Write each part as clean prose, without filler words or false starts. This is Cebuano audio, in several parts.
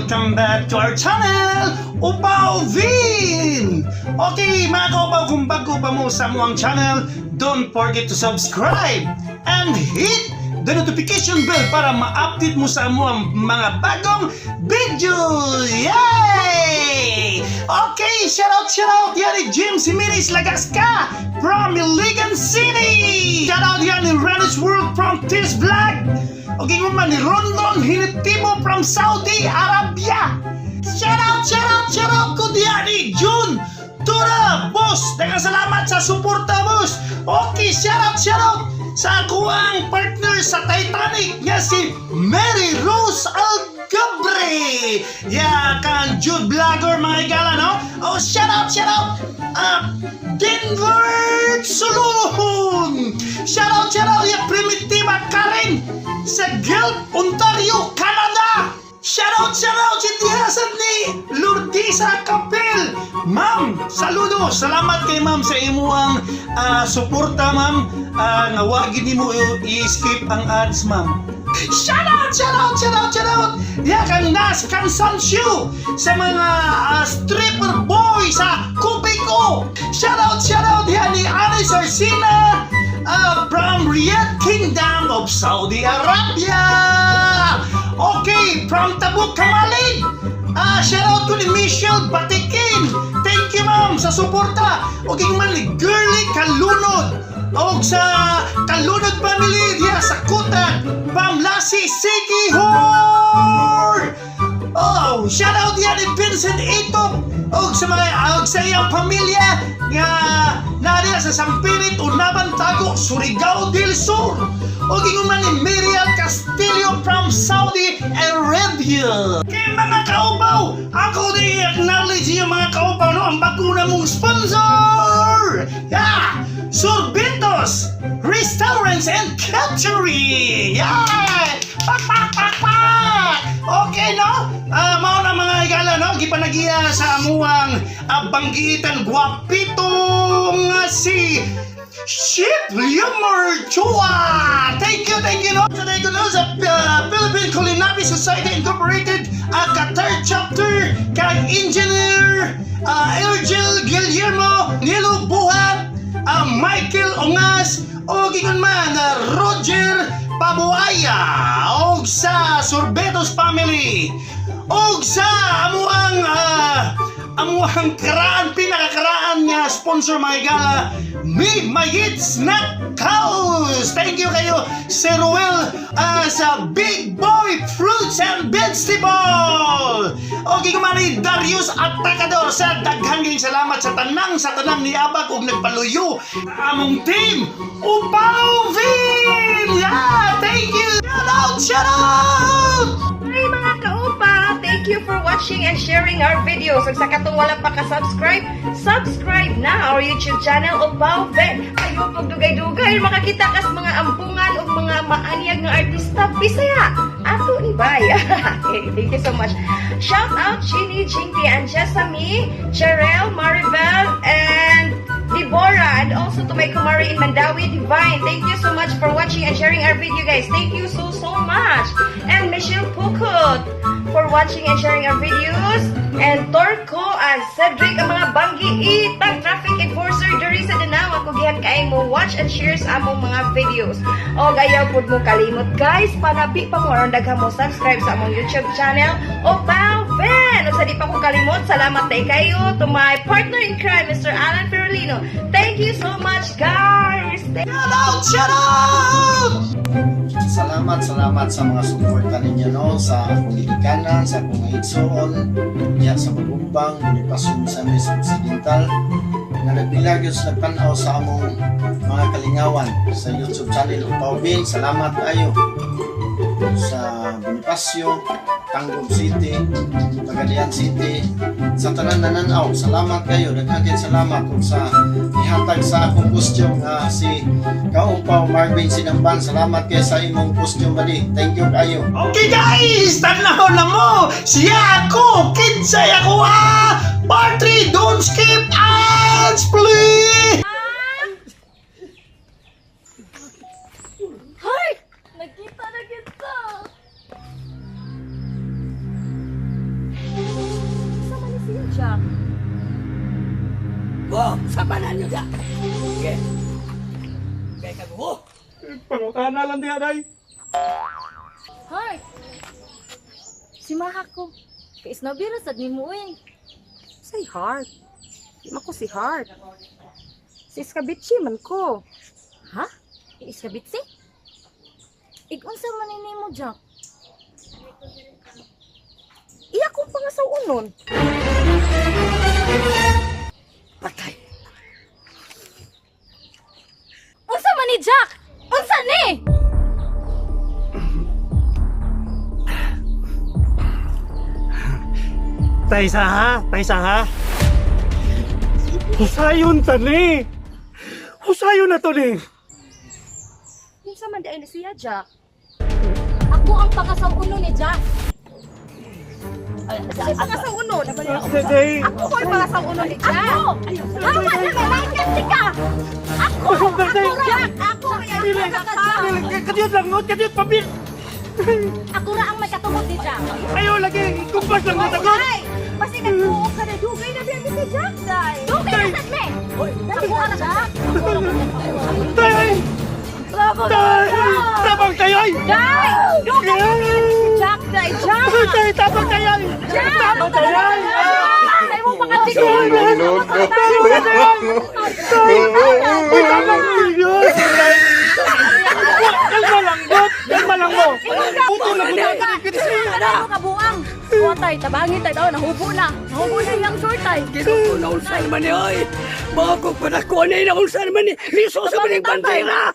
Welcome back to our channel, Upaw Vin! Okay, mga kaupaw, kung bago pa mo sa amuang channel, don't forget to subscribe and hit the notification bell para ma-update mo sa amuang mga bagong video! Yay! Okay, shout out, shout out! Yan ni Jim Simiris Lagasca from Iligan City! Shout out yan ni Ranish World from Tis Vlog! Okay, man ni Rondon Hinitibo from Saudi Arabia! Shout out, shout out, shout out ko diya ni June Tura, boss! Daghang salamat sa suporta, boss! Okay, shout out, shout out sa akuang partner sa Titanic nga si Mary Rose Algabre! Yeah, kan Jude Vlogger, mga igala, no? Oh, shout out, shout out! Denver Solon! Shout out, yeah, Primitiva Karen sa Guelph, Ontario, Canada! Shout out si Dihasan ni Lourdisa Capel. Ma'am, saludo. Salamat kay ma'am sa imuang suporta, ma'am. Nga wa gid nimo i-skip ang ads, ma'am. Shout out, shout out, shout out, shout out. Ya kang Nas Cansancio sa mga stripper boy sa Kupiko. Shout out yan ni Alice Arcina from Riyadh, Kingdom of Saudi Arabia. Okay, from Tabuk Kamalig. Shout out to ni Michelle Batikin. Thank you, ma'am, sa suporta. Okay man ni Girly Kalunod. Og sa Kalunod family diha sa Kutag, Pamlasi Sikihor. Oh, shout out yan ni Vincent Itop og sa mga og sa iyang pamilya nga naa sa Sampirit, Unaban Tago, Surigao del Sur. Og ingon man ni Miriam Castillo from Saudi Arabia. Kay mga kaupaw, ako di acknowledge yung mga kaupaw, no, ang bago na mong sponsor. Yeah! Sorbetos Restaurants and Catering. Yeah! Pak pak pak pak! Okay, no? Mao na, mga higala, no? Gipanagiya sa amuang banggitan gwapito nga si Ship Lumor Chua! Thank you, no? So, thank you, no? Sa Philippine Culinary Society Incorporated, Qatar Chapter, kay Engineer Ergel Guillermo Nilo Buhat, Michael Ongas, o ingon man, Roger Pabuaya, og sa Sorbetos family, og sa amuang karaan, pinakakaraan nga sponsor, mga higala, Mi Mayit Snack House. Thank you kayo, Sir Ruel, sa Big Boy Fruits and Vegetable. Okay, kumani Darius Atacador sa daghang salamat sa tanang niabag og nagpaluyo sa among team Upaw Vin! Yeah, thank you! Shout out! Shout out! Hi, mga kaupa! Thank you for watching and sharing our videos. Ug sa katong wala pa ka-subscribe, subscribe na our YouTube channel, Upaw Ben. Ayo pag dugay-dugay makakita kas mga ampungan ug mga maanyag nga artista Bisaya. Ato ni Bay. Okay, thank you so much. Shout out Chini, Chinky, and Jessamy, Cheryl, Maribel, and Deborah, and also to my kumari in Mandawi, Divine. Thank you so much for watching and sharing our video, guys. Thank you so, so much. And Michelle Pukut for watching and sharing our videos. And Torco and Cedric, ang mga banggi itang traffic enforcer diri sa Danao. Ako gihan kay mo watch and share sa among mga videos. O ayaw pud mo kalimot, guys, panabi pa mo aron daghan mo subscribe sa among YouTube channel, Opaw Ben. O sa di pa ko kalimot, salamat tay kayo to my partner in crime, Mr. Alan Ferolino. Thank you so much, guys. Shout out! Shout out! Salamat, salamat sa mga suporta ninyo, no, sa akong gilikanan, sa akong mga igsoon, diya sa Bagumbang, Bonifacio, Misamis Occidental, nga nagbilag yun sa nagtanaw sa among mga kalingawan sa YouTube channel Upaw Bin. Salamat kayo sa Bonifacio, Tangub City, Pagadian City, sa tanan nananaw. Salamat kayo, daghan kayong salamat ug sa ihatag sa akong costume nga si Kaupaw Marvin Sinamban. Salamat kayo sa imong costume, buddy. Thank you kayo. Okay guys, tanaw na mo! Siya ako! Kinsay ako ah! Part 3, don't skip ads, please! Hoy! Nagkita na kita! Jack. Bo, sa panan nyo da. Okay. Okay, kaguho. Pangutana lang diha day. Heart! Si Maha ko. Kay isnobira sad nimo uy. Say Heart. Di man ko si Heart. Si Iskabitsi man ko. Ha? Iskabitsi? Igunsa man ni nimo, Jack? Iya kong pangasawunon. Patay. Unsa man ni Jack? Unsa ni? Taysa ha, taysa ha. Husayon ta ni. Husayon na to ni. Unsa man di ay ni siya, Jack? Ako ang pangasawunon ni Jack. Say pangasawunon. Day. Ako ko'y pangasawunon ni Jack. Ako! Hawa na malaikan si ka! Ako! Ako ra! Ako kaya Dili, kadiyot lang no, kadiyot pabil. Ako ra ang may katungod ni Jack. Ayo lagi, kumpas lang mo tagot. Ay! Basi nagbuo ka na dugay na biya si Jack, day. Dugay na sad me! Ako ra Jack. Tay! Tay! Tabang tayo ay! Day! Dugay na biya si Jack, day. Jack! Tay, tabang tayo ay! Tabang tayo ay! Ay mo makatigo. No, no, no, no. Uy, tabang tayo! Kalma lang, bot! Kalma lang mo! Puto na puto na Ano mo kabuang? O tay, tabangin tay daw nahubo na. Nahubo na iyang short tay. Kinuko na unsan man ni, oy. Bago pa na ko na unsan man ni. Liso sa maning bandera.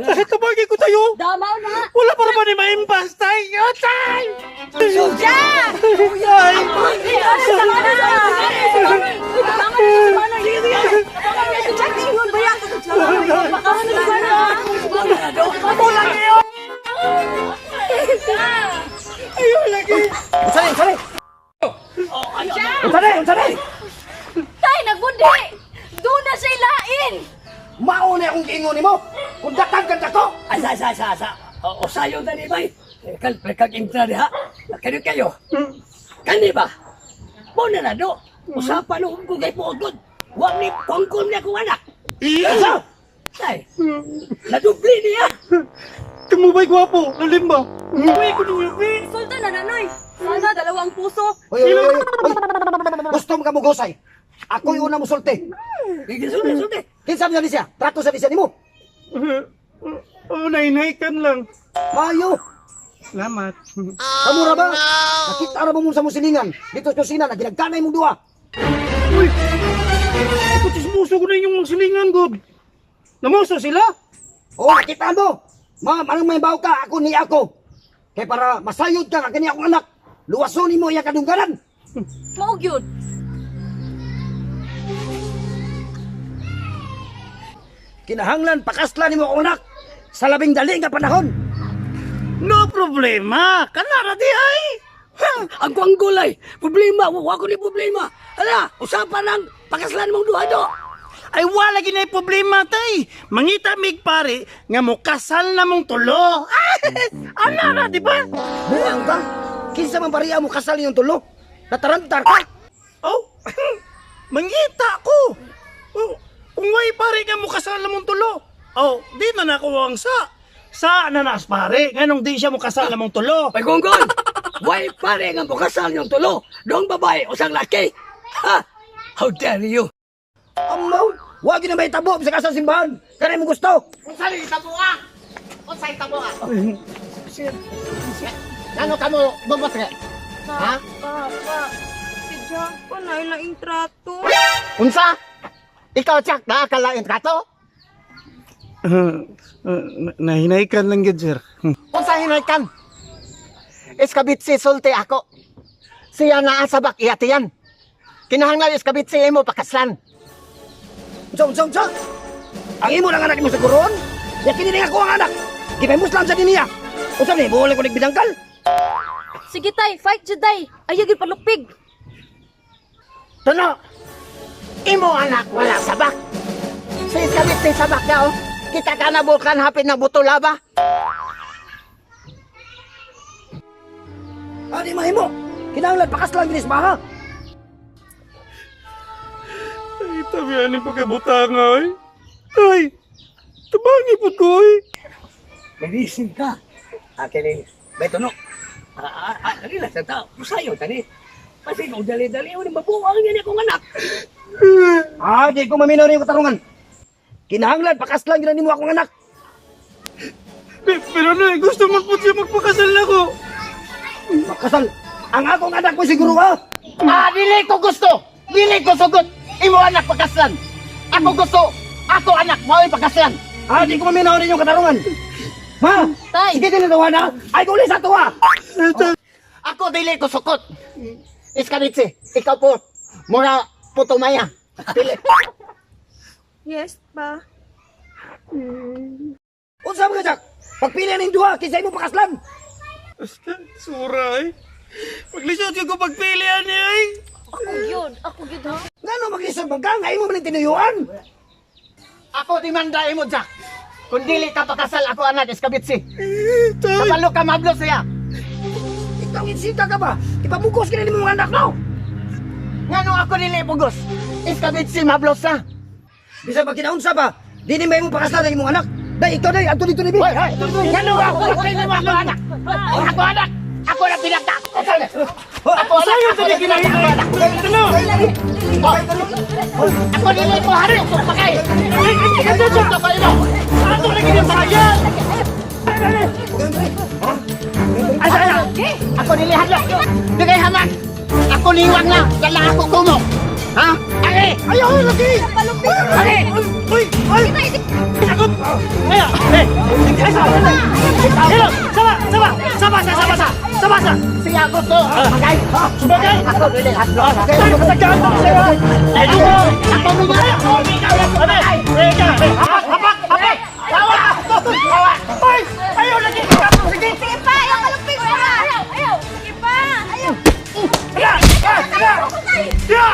Tay, tabangin ko tayo! Damaw na. Wala pa naman ni maimpas, tay! Oh, tay! Jack! Tay! Jack, ingon ba yan? Ayaw lagi! Unsani, unsani. Unsani, unsani. Tay, nagbundi! Doon na siya lain! Mao na akong giingon nimo. Kung datag ka dako. Asa, asa, asa, asa. O sayo na ni bay. Kal kag intra diha. Kani kayo. Kani ba? Mo na na do. Usapan no kung kay puod. Wa ni pangkol niya kung anak. Asa? Tay. Nadubli niya. Tumubay gwapo! Lalim ba? Uy, kunuwi! Sultan na nanoy! Sana dalawang puso! Oy, oy, oy, oy. Gusto mo ka mo gosay. Ako'y una mo sulti. Sige, sulti, sulti. Kinsa man ni siya? Trato sa ni siya nimo. Oh, nainaikan lang. Mayo. Salamat. Kamo ra ba? Nakita ra ba mo sa mong silingan? Dito sa kusina na ginagkanay mong duha. Uy! Ako chismoso ko na inyong silingan, God. Namuso sila? Oo, nakita mo. Ma'am, anong may baw ka? Ako ni ako. Kay para masayod ka nga kani akong anak. Luwason nimo iya kadungganan. Mao gyud. Kinahanglan pakasla nimo akong anak sa labing dali nga panahon. No problema. Kanara di ay. Ha! Ang kuang gulay. Problema, wa ko ni problema. Ala, usapan ang pakaslan mong duha do. Ay wala gid problema tay. Mangita mig pare nga mokasal na mong tulo. Ana na di ba? Buang ka. Kinsa man pariya mo kasal niyong tulo? Natarantar ka. Oh. Mangita ko. Oh, kung way pare nga mokasal na mong tulo. Oh, di na nako ang sa. Sa nanas pare, nganong di siya mokasal na mong tulo. Ay gonggol. Way pare nga mukasal niyong tulo. Dong babae usang laki. Ha! How dare you? Amaw, wag na may tabo sa kasal simbahan. Kanay mo gusto. Unsay tabo ah? Unsay tabo ah? Nano kamo bobot re? Ha? Papa, si Jack pa na ilaing trato. Unsa? Ikaw Jack na kalain trato? Nahinaikan lang gid sir. Unsa hinaykan? Iskabit si sulti ako. Siya naa sa bak iyatiyan. Kinahanglan iskabit si imo pakaslan. Unsa, unsa, unsa? Ang imo lang anak mo sa kuron? Ya kini ako ang anak. Gipay muslim sa niya. Unsa ni mo ko bidangkal? Sige tay, fight jud tay. Ayaw gyud palupig. Tuno. Imo anak wala sabak. Si iskabit si sabak daw. Kita ka na bulkan hapit ng buto laba. Ani mahimo. Kinahanglan pakaslan ginis maha. Tabi ni pagkabutang ay. Ay, tabangi po ko ay. Nag-iisip ka. Akin eh, beto no. Relax na tao. Usayo, tani. Kasi kung dali-dali, wala mabuang yan akong anak. Ah, di ko maminaw rin yung katarungan. Kinahanglan, pakaslan yun nimo akong anak. Pero Noy, gusto mo po siya magpakasal na ko. Pakasal. Ang akong anak mo siguro ka. Ah, dili ko gusto. Dili ko sugot. Imo anak pakaslan. Ako gusto. Ako anak mao'y pakaslan. Ah, di ko maminaw rin yung katarungan. Ma, Tay. sige tinatawa na. Ay, guli sa tuwa. Ako dili ko sukot. Iskabitsi, ikaw po. Mura putumaya. Dili. Yes, pa. Unsa man ka, Jack? Pagpili ning duha, kinsa imo pakaslan? Basta, sura ay. Maglisod ko pagpilian niya ay. Ako yun. Ako yun ha. Ngano maglisod man ka? Nga imo man ang tinuyuan. Ako demanda imo, Jack. Kung dili ka pakasal ako anak iskabitsi. Kabalo ka mablo siya. Ikaw insita ka ba? Ipamugos ka na nimo mga anak no. Ngano ako dili pugos? Iskabitsi mablo sa. Bisa ba kinaunsa ba? Dili may imong pakaslan ang imong anak. Day, ikaw day, adto dito ni Bi. Hoy, hoy. Ngano ako dili mo ako anak. Ako anak. Ako na pinagta. Ako anak. Ako na pinagta. Ako dili ko hari kung pakay. Gusto ko imo. Ato lagi niya pakayan. Asa asa. Ako dili hadlok. Dugay hamak. Ako liwang na. Dala ako kumo. Ha? Ari! Ayaw, lagi. Ari! Uy, uy. Ako. Ay, eh. Ay, sa. Hello, sama, sama, sama sa, sama sa, sama sa. Siya gusto. Bagay. Subagay. Ako dili hadlok. Ay, kasagaan mo siya. Ay, Ako mingaw. Ay, hapak, hapak, hapak. Tawa! Tawa! Ay, ayaw lagi. Sige. Sige pa! Ayaw kalupig pa! Ayaw! Ayaw! Sige pa! Ayaw! Ya, ya, ya. Ya.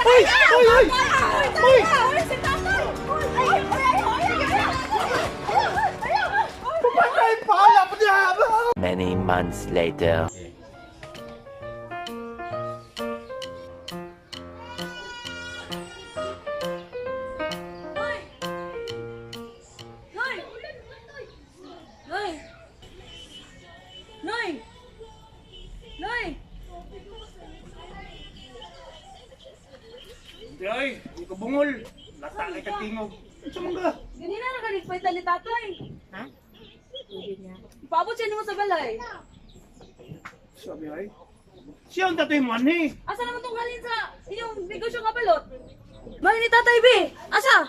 Uy! Uy, uy! Uy! Patay pala pa niya. Many months later. Noy! Noy! Noy! Noy! Ay, di ko bungol. Lata kay katingog. Unsa man ka? Ganina na ka nagpalitan ni tatay. Ha? Paabot siya nimo sa balay. Sabi ay. Siya ang tatoy mo ani. Asa naman tong halin sa inyong negosyo nga balot? Balay ni Tatay B! Asa?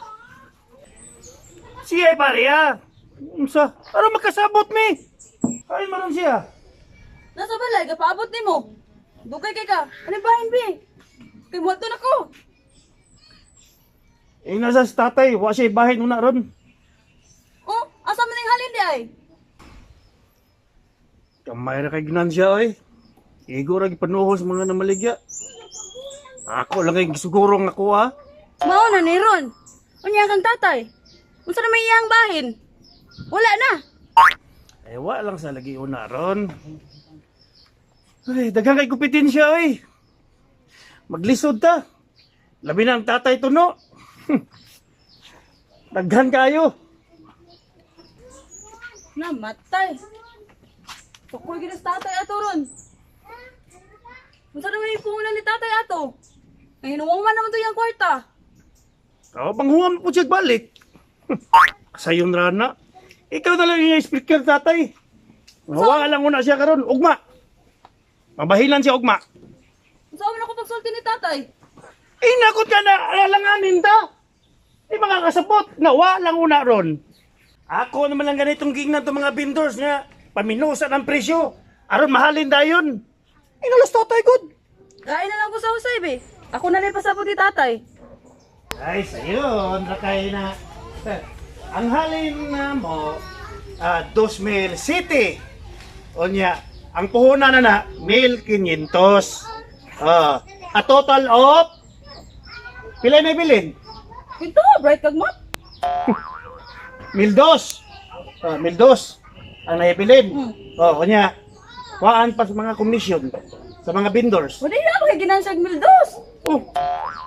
Siya ay pareha. Unsa? Aron magkasabot mi. Ay maron siya. Nasa balay, gapaabot nimo. Dugay kay ka. Ano bahin B? Kay muadto na ko. Eh nasa si tatay, wa siya ibahin una ron. Oh, asa man ning halin di ay? Kamay ra kay ginansya oy. Igo ra gipanuhol sa mga namaligya. Ako lang kay siguro nga ako ah. Mao na ni Ron. Unya kang tatay. Unsa na may iyang bahin? Wala na. Eh wa lang sa lagi una ron. Ay, daghang kay kompetensya oy. Maglisod ta. Labi na ang tatay tuno. Daghan kayo. Namatay. Tukoy gid sa tatay ato ron. Unsa na may puhunan ni tatay ato? Nahinuwang man naman to iyang kwarta. Kaw panghuam po siya balik. Sayon ra na. Ikaw na lang yung speaker tatay. Mawa lang una siya karon ugma. Mabahilan siya ugma. Unsa man ako pagsulti ni tatay? Eh, nakot ka na alanganin ta. Di makakasabot. Nawa lang una ron. Ako naman lang ganitong gingnan to mga vendors nga paminusan ang presyo. Aron mahalin dayon. Inalas tatay good. Kain na lang ko sa usay be. Ako na lang pasabot ni tatay. Ay, sayon, rakay na. Ang halin na mo, 2,000 city. Onya, ang puhunan na na, 1,500. A total of, pila na bilin? Ito, bright kag mo. 1,200. 1,200. Ang naibilin. Oh, kunya. Kuhaan pa sa mga commission sa mga vendors. Wala na ako kay ginansya 1,200. Oh.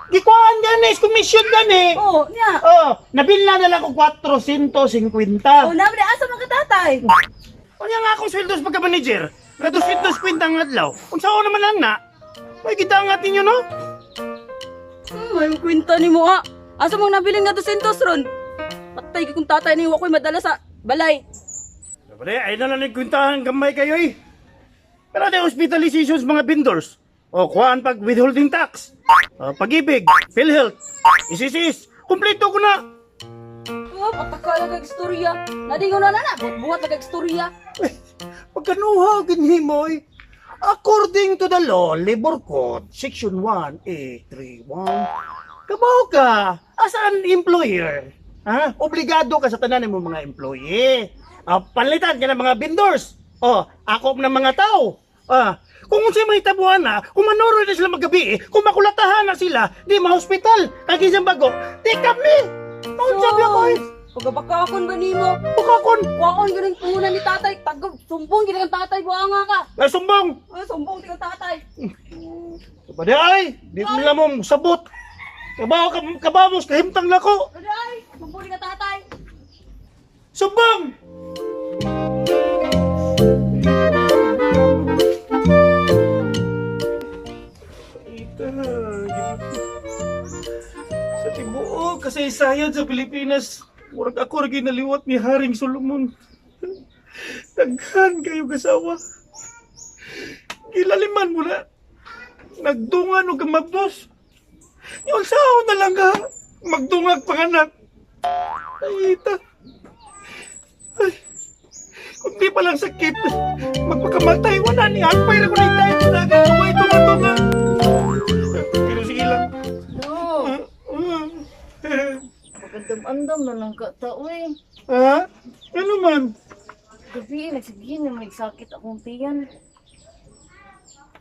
Gikuhaan gani, is commission gani. Oh, niya. Oh, nabilna na lang ko 450. Oh, naman asa man ka tatay? Unya nga akong sweldo sa pagka-manager. Nga 250 ang adlaw. Unsa ko naman lang na? May gidangat ninyo no? May kwenta ni mo ah. Asa mong nabilin nga 200 ron? Patay kung tatay ni wa ko'y madala sa balay. Pare, ay na lang nagkwentahan gamay kayo eh. Pero di hospitalizations mga vendors. O kuhaan pag withholding tax. O, pag-ibig, PhilHealth, ICCS. Kumpleto ko na. Oh, pataka lang kag istorya. Nadingon na na, buhat-buhat lang kag istorya. Pagkanuha ginhimoy. According to the law, Labor Code, Section 1831, kabaw ka as an employer. Ha? Obligado ka sa tanan mo mga employee. Ah, panlitan ka ng mga vendors. Oh, akop ng mga tao. Ah, kung unsay mahitabuan na, kung manoro na sila magabi, eh, kung makulatahan na sila, di ma-hospital, kag isang bago, di kami. Unsa ba ko? Eh? Pagkabakakon ba nimo? Bukakon. Kuwaon ganing puhunan ni tatay. Tagog, sumbong gini kang tatay, buanga ka. Ay, sumbong. Ay, sumbong ti kang tatay. Pwede ay, di mo lang mo sabot. Kabaw ka kabamos kahimtang nako. Pwede ay, sumbong ni kang tatay. Sumbong. Sa tibuok kasaysayan sa Pilipinas, murag ako ra ginaliwat ni Haring Solomon. Daghan kayo kasawa. Gilaliman mo na. Nagdungan og kamabdos. Yung sao na lang ka. Magdungag panganak. Ay, ita. Ay, kung di pa lang sakit, magpakamatay, wala ni Alpay na ko na itay. Nagagawa ito nga. Pero sige lang. No, Ah, ah. pagandam-andam na lang ka tao eh. Ha? Ano man? Gabi, nagsabihin na may sakit akong tiyan.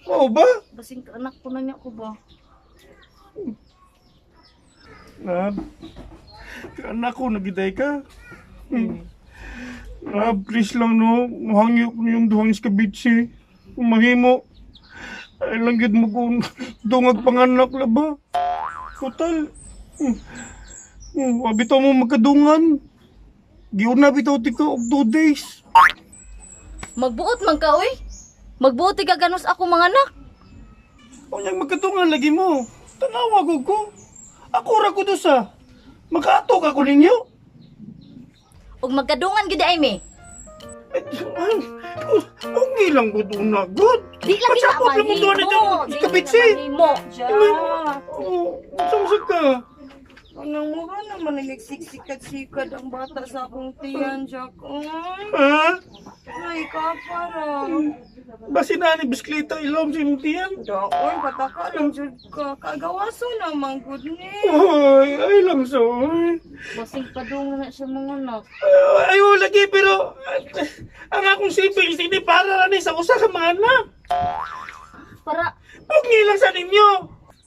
Oo ba? Basing ka anak ko na niya ko ba? Rab, anak ko, nagiday ka. Rab, please lang no. Muhangyo ko yung duhang iskabitsi. Kung mahimo, ay lang gid mo kung dungag panganak la ba. Total. Abitaw mo magkadungan. Giuna bitaw ti ka og 2 days. Magbuot man ka oy. Magbuot ka ganos ako mga anak. Unyang magkadungan lagi mo. Tanawa ko ko. Ako ra ko do sa. Makaatok ako ninyo. Ug magkadungan gid ay me. Ay, okay lang ko doon na, good. Di lang gid Pasakop lang mo doon ito. Di Kabitsi. mahimo. Ja. Oo, saan ka? Anong mura naman nagsiksikat-sikat ang bata sa akong tiyan, Jack. Ay, Ha? ay, kapara. Basi na ni bisikleta ilom sa imong tiyan. Daon, pataka lang jud ka. Kagawaso naman, good ni. Ay, ay lang so. Ay, Basing padungan na siya mga anak. ay, ay, lagi, pero ang akong savings hindi para na ni sa usa ka mga anak. Para Huwag nilang sa ninyo.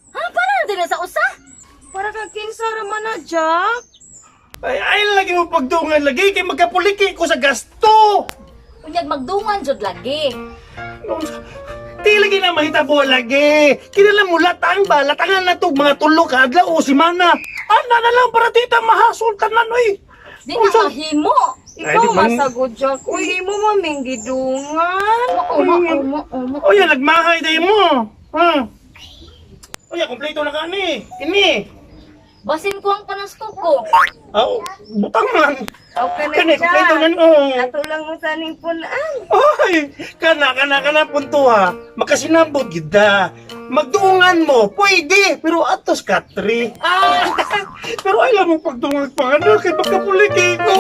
ha para na din sa usa. Para ka kinsa raman na, Jack. Ay, ay lagi mo pagdungan lagi kay magkapuliki ko sa gasto. Unyag magdungan jud lagi. Di lagi na mahitabo lagi. Kinala mo latang ba? Latangan na to mga tulo ka adlaw o simana. Ana na lang para tita mahasol tanan oy. Di na mahimo. Ay, Ikaw di man- masagod, Jack. Uy, imo maming gidungan. Mao mao mao mao. Oy, nagmahay dayon mo. Ha? Oy, kompleto na ka ni. Ini. Basin ko ang panasko ko. Aw, butang man. Okay na, Kani kompleto Jack. na oh. Ato lang mo saning punaan. Oy, kana kana kana punto ha. Makasinabot gid da. Magduungan mo, pwede, pero atos katri. Ah, pero alam mo pagdungag pa ano kay magkapuliki ko.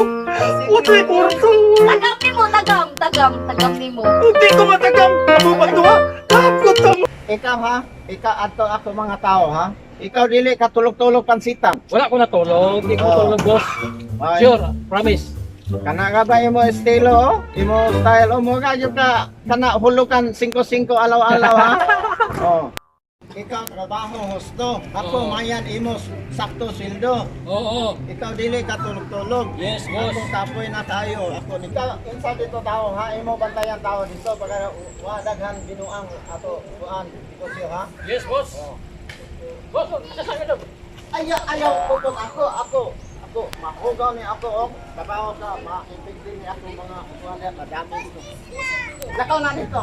Utay kurto. Tagam nimo, tagam, tagam, tagam nimo. Hindi ko matagam. Amo pagduha. Kapot mo. Ikaw ha, ikaw ato ako mga tao ha. Ikaw dili ka tulog-tulog pansitan. Wala ko natulog. Di ko Oo. tulog, boss. Ay, Sure, promise. Kana ka ba imo estilo oh? Imo style oh mo ka gyud ka kana hulukan 5-5 alaw-alaw ha. Oh. Ikaw trabaho husto. Ako mayan imo sakto sweldo. Oo. Ikaw dili ka tulog-tulog. Yes, boss. Ako kapoy na tayo. Ako ikaw insa dito tao ha, imo bantayan tao dito para wa daghan binuang ato kuan negosyo ha. Yes, boss. Boss, asa sa dog? Ayaw ayaw pupot ako ako ako mahugaw ni ako og trabaho ka maipigdi ni ako mga kuan na madami dito. Lakaw na dito.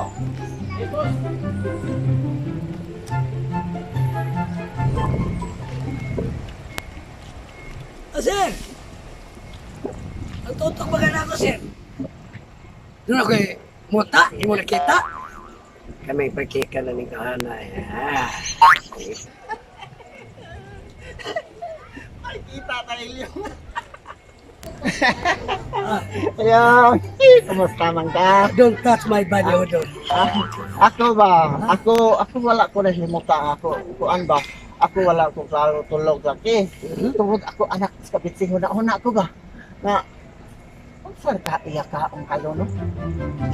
Yes, boss. Oh, sir! Ang tutok ba na ako, sir? Doon ako eh, muta, imo nakita. Kami pagkika na ni Kahana. Ah. Ay, kita tayo yung. Ayaw, kumusta man ka? Don't touch my body, oh, don't. Ah, ako ba? Ako, ako wala ko na himuta ako. Kuan ba? Ako wala ko klaro tulog laki. Tungod ako anak sa kabitsing huna-huna ko ba? Na unsa ka iya ka ang kalono?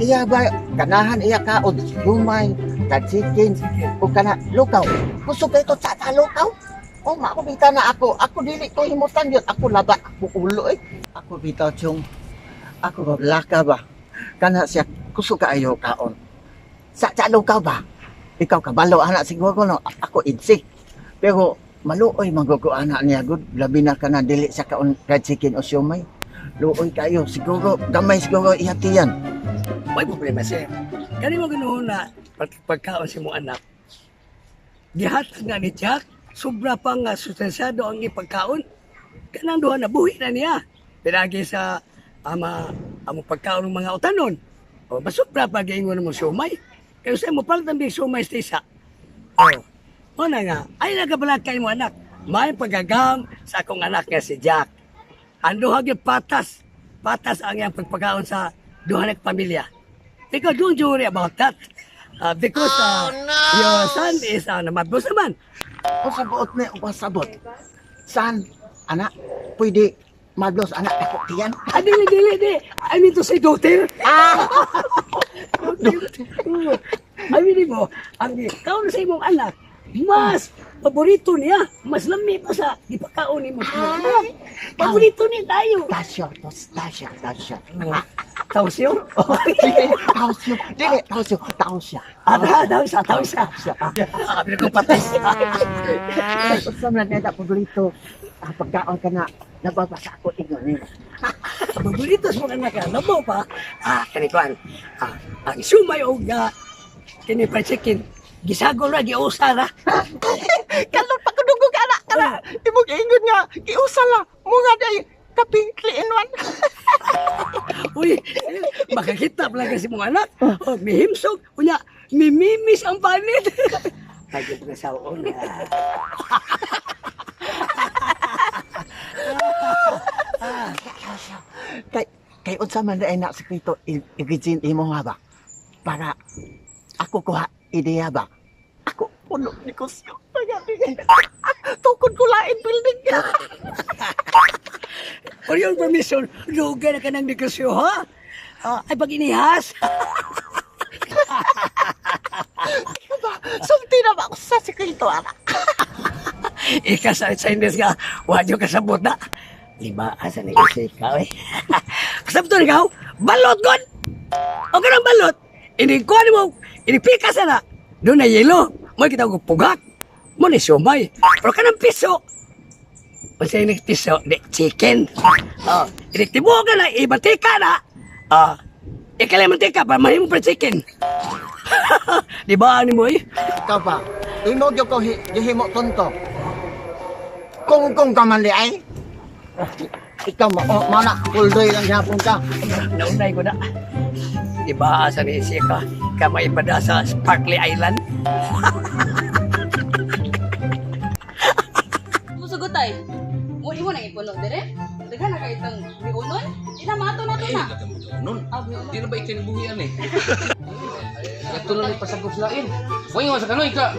Iya ba ganahan iya ka og lumay, ka chicken, o kana lukaw. Kusog kay to sa lukaw. Oh, ma ako bitaw na ako. Ako dili ko himutan yun. Ako laba, ako ulo eh. Ako bitaw chong. Ako ba laka ba? Kana siya kusog kaayo kaon. Sa sa lukaw ba? Ikaw kabalo ana siguro no. Ako idsi. Pero maluoy magugo ana niya gud. Labi na kana dili sa kaon fried chicken o siomay. Luoy kayo siguro gamay siguro ihatiyan. May problema, sir. Kani mo ginuhon na pagkaon si mo anak. Gihatag nga ni Jack, sobra pa nga sustansyado ang ipagkaon. Kanang duha na buhi na niya. Pinagi sa ama amo pagkaon ng mga utanon. O masubra pa giingon mo sumay. Kaya sa mo palitan big sumay sa isa. O, o na nga, ay nagabalakay mo anak. May pagagam sa akong anak nga si Jack. Ang duha gyud patas. Patas ang iyang pagpakaon sa duha na pamilya. Because don't you worry about that. Because your son is namabos naman. O sa buot ni o pasabot. San anak pwede madlos anak ako tiyan. Ah, dili, dili, dili. I mean to say daughter. Ah! I mean mo, ang kaon sa imong anak, mas paborito niya, mas lami pa sa gipakaon nimo sa imong anak. Paborito niya tayo. Tasyo, tasyo, tasyo. Tausyo? Tausyo, dili, tausyo, tausyo. Ah, tawsa, tawsa. Ah, ko patay. Usa man na paborito. Ang pagkaon ka na, nababasa ako ingon ni. Paborito sa mga anak, labaw pa. Ah, kani kuan. Ah, ang sumay og kini fried chicken. Gisagol ra, giusa ra. Kalon pa kudugog ana kana. Imong ingon nga giusa la mo nga day kape 3 in 1. Uy, makakita pala kasi mong anak. Oh, mihimsog. Unya, mimimis ang panit. Ay, di pa kasaon. Kay kay unsa man day na sekreto i-gin imo nga ba? Para ako kuha ideya ba? Ako puno negosyo. Tukod ko lain building. For your permission, lugar na ka ng negosyo, ha? Ah, ay, pag inihas. Ba, sulti na ba ako sa sekreto ana? Ika sa Chinese nga, wadyo kasabot na. Lima, asa negosyo ikaw eh. Kasabot na ikaw, balot god! O ganang balot, inikuan mo, inipika sana. Doon na yelo, mo kita ko pugak. Mo ni siomay. Pero kanang piso, Basta yung piso, di, chicken. Oh, iniktibo ka na, ibatika na. Ah, ikalay mantika para mahimo pa chicken. Di ba, ani mo eh? Ikaw ba? Imo gyud ko gihimo tonto. Kung ka man di ay. Ikaw mo oh, mana kuldoy lang gyapon ka. Naunay ko na. Di ba, asa ni siya ka, ka maipada sa Sparkly Island? Musugot ay. Mo imo nang ipuno dire. Daghan na kay itang miunon. Di na maato na to na. Nun, Ah, miunon. di na ba ikinibuhian eh? Ito lang ipasagop lain. Huwag nga sa kanoy ka.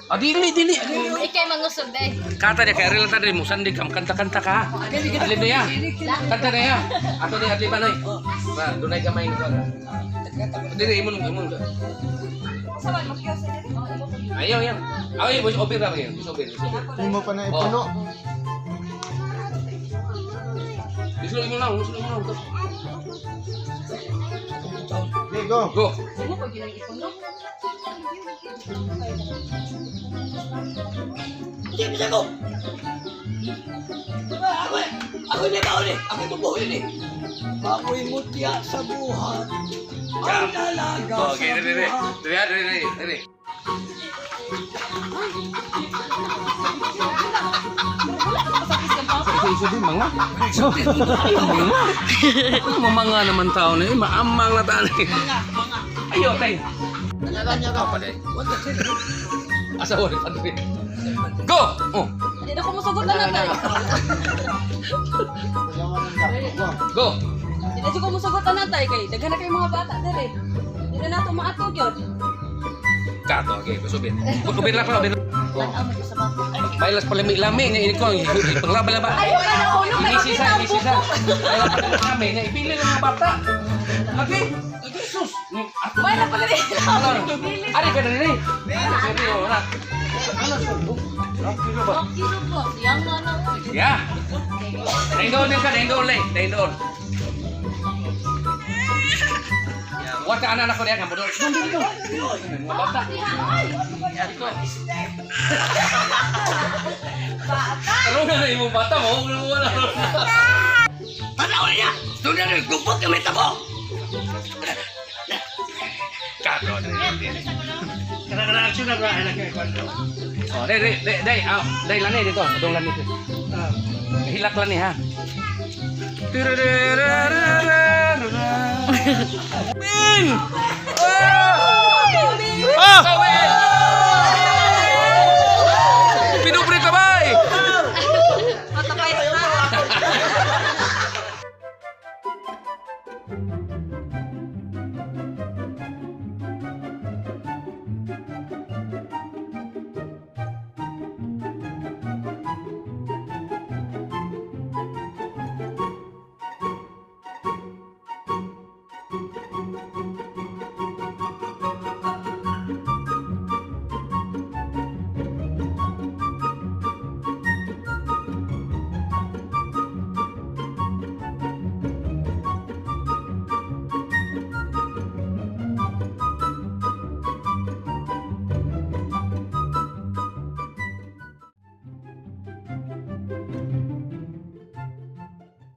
Ah, dili, dili. dili. Ikay mangusog day. Kata niya, kaya relata rin mo, sandig ka, kanta-kanta ka. Adlib na ya. Kanta na ya. Ato na adliban oy. Ba, dunay gamay ko. Dili, imon, imon. Sa man makyo sa diri. Ayaw, ayaw. Ay, voice over na kayo. Voice over, voice over. Imo pa na ipuno. Gusto mo lang, gusto mo lang. Okay, go. Go. Mo pag ginang ipuno. Hindi bisa ko. Ako, ako may baon eh. Ako mabuhay eh. Ako'y mutya sa buhat. Ang dalaga sa Okay, dere, dere. buhat. Dere, dere, dere, dere. Isa din mga. Mga. Mga naman tao na eh. Maamang na tao na eh. Ayo, tay. Kanya Apa day? Asa wala pa dere. Go. Oh, Di na ko mosugot na tay. go. Di na ko mosugot na tay kay daghan na kay mga bata diri. Di na nato maatog yun. Kato, okay, kusubin. Kusubin lang pa, ubin. Bailas palami-lami nga ini ko ipanglaba-laba. Ayaw ka na ulo kay Inisi makita sa, ang inisi sa. buko. Bailas palami-lami nga ipili ng mga bata. Lagi, lagi sus. May na pala rin. Ari ka diri. Diri ora. Ano sa Kilo ba? Kilo po. Siyang nga na. Ya. Dahil din ka, dahil doon, dahil doon. Wata anak ko diyan, doon. Doon doon doon. Mga bata. Dito. Karon na imong bata mo, wala wala. Tanaw niya! Doon na rin, gupot yung meta ko! Kato. Kana action na ba ana kay kwento. Oh, dai dai dai dai, ah, dai lani dito, dong lani dito. Hilak lani ha. Bin! Ah!